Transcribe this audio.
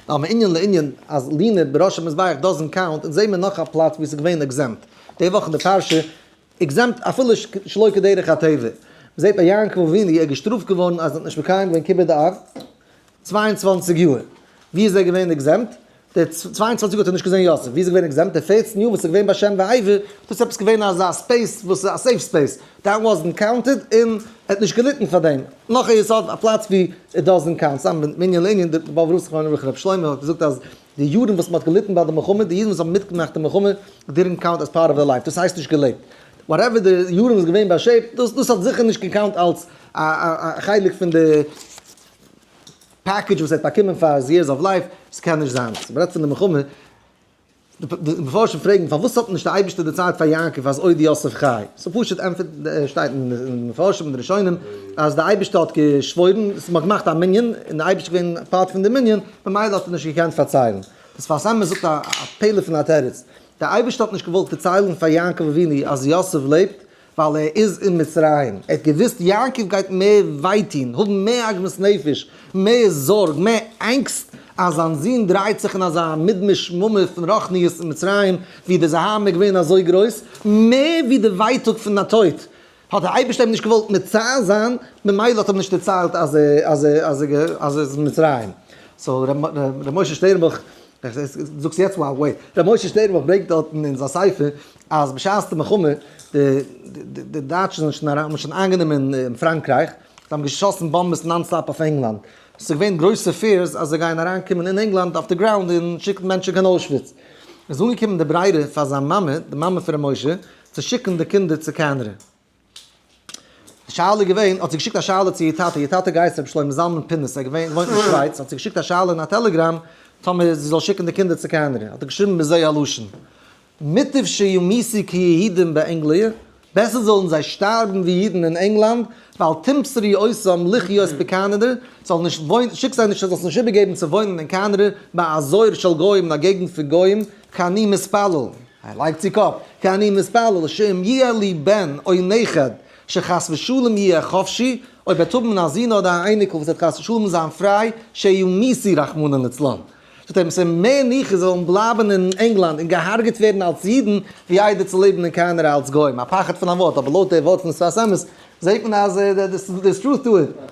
נאר מענין לענין אז לינה בראש המזבח doesn't count, אונז זעהן מיר נאך א פלאץ וואו ס'איז געווען exempt. די וואך אין די פרשה, exempt אפילו שלא כדרך הטבע. מ'זעהט ביי יעקב אבינו, ער איז געשטראפט געווארן אז ער האט נישט מקיים געווען כיבוד אב 22 יאר. ווי איז ער געווען exempt? די 22 יאר האט ער נישט געזען יוסף, ווי איז ער געווען exempt? די 14 יאר וואס איז געווען ביי שם ועבר, דאס איז עפעס געווען אזא space וואס איז א safe space, that wasn't counted און ער האט נישט געליטן פאר דעם. נאך א יסוד, א פלאץ ווי it doesn't count, סתם מענין לענין, דער באבובער רב זכרונו לברכה רבי שלמה האט געזאגט אז די יארן וואס מען האט געליטן ביי די מלחמה, די אידן וואס האבן מיטגעמאכט די מלחמה, didn't count as part of their life, דאס הייסט נישט געלעבט. whatever די יארן איז געווען באשעפט, דאס דאס האט זיכער נישט גע count אלס א חלק פון די package וואס ער האט באקומען פאר his years of life, ס'קען נישט זיין. סאו מ'רעדט פון די מלחמה, די מפרשים פרעגן פארוואס האט נישט די אייבערשטער דערציילט פאר יעקב אז עוד יוסף חי? סאו פשוט ענטפערט, שטייט אין די מפרשים און די ראשונים, אז די אייבערשטער האט געשוואוירן, מ'האט געמאכט א מנין, און די אייבערשטער איז געווען part פון די מנין, ממילא האט ער נישט געקענט פארציילן. די שפת אמת זאגט א פלא פון א תירוץ, די אייבערשטער האט נישט געוואלט דערציילן פאר יעקב אבינו אז יוסף לעבט, ווייל ער איז אין מצרים, ער האט געוואוסט יעקב גייט מער וויי טון, האבן מער עגמת נפש, מער זארג, מער אנגסט אז זיין זון דרייט זיך אין אזא מדמי שממה פון רוחניות אין מצרים, ווי די זוהמא איז געווען אזוי גרויס, מער ווי די ווייטאג פון א טויט, האט דער אייבערשטער אים נישט געוואלט מצער זיין, ממילא האט ער אים נישט דערציילט אז ער איז אין מצרים. so ר' משה שטערנבוך, זאגסט יעצט wow wait, ר' משה שטערנבוך ברענגט דארטן אין זיין ספר אז בשעת די מלחמה, די דייטשן זענען שוין אריין, האבן שוין איינגענומען פראנקרייך, זיי האבן געשאסן באמבעס non-stop אויף ענגלאנד, עס איז געווען גרויסע fears אז זיי גייען אריינקומען אין ענגלאנד אויף די ground און שיקן מענטשן קיין אוישוויץ. איז אנגעקומען די ברירה פאר זיין מאמע, די מאמע פון ר' משה, צו שיקן די קינדער צו קאנאדע. די שאלה איז געווען, האט זי געשיקט א שאלה צו איר טאטע, איר טאטע גייסט רבי שלמה זלמן פינעס, ער געווען וואוינט אין שווייץ, האט זי געשיקט א שאלה אין א טעלעגראם, טאמער זי זאל שיקן די קינדער צו קאנאדע, האט ער געשריבן בזה הלשון, מוטב שימותו כיהודים באנגליה, בעסער זאלן זיי שטארבן ווי אידן אין ענגלאנד, ואל תמסרי אותם לחיות בקאנאדע, זאל נישט וואוינען, שיק זיי נישט, זאלסט נישט איבערגעבן צו וואוינען אין קאנאדע, באזור של גוים, אין א געגנט פון גוים, כי אני מתפלל. ער לייגט צו קאפ, כי אני מתפלל שאם יהיה לי בן או נכד שחס ושלום יהיה חופשי, אויב וועט האבן א זון אדער א אייניקל וואס וועט חס ושלום זיין פריי, שימותו רחמנא לצלן. זאגט ער, ס'איז מער ניחא זיי זאלן בלייבן אין ענגלאנד און געהארגעט ווערן אלס אידן, ווי איידער צו לעבן אין קאנאדע אלס גוים. א פחד פון א ווארט, אבער לויט די ווארט פון שפת אמת זעט מען אז there's truth to it.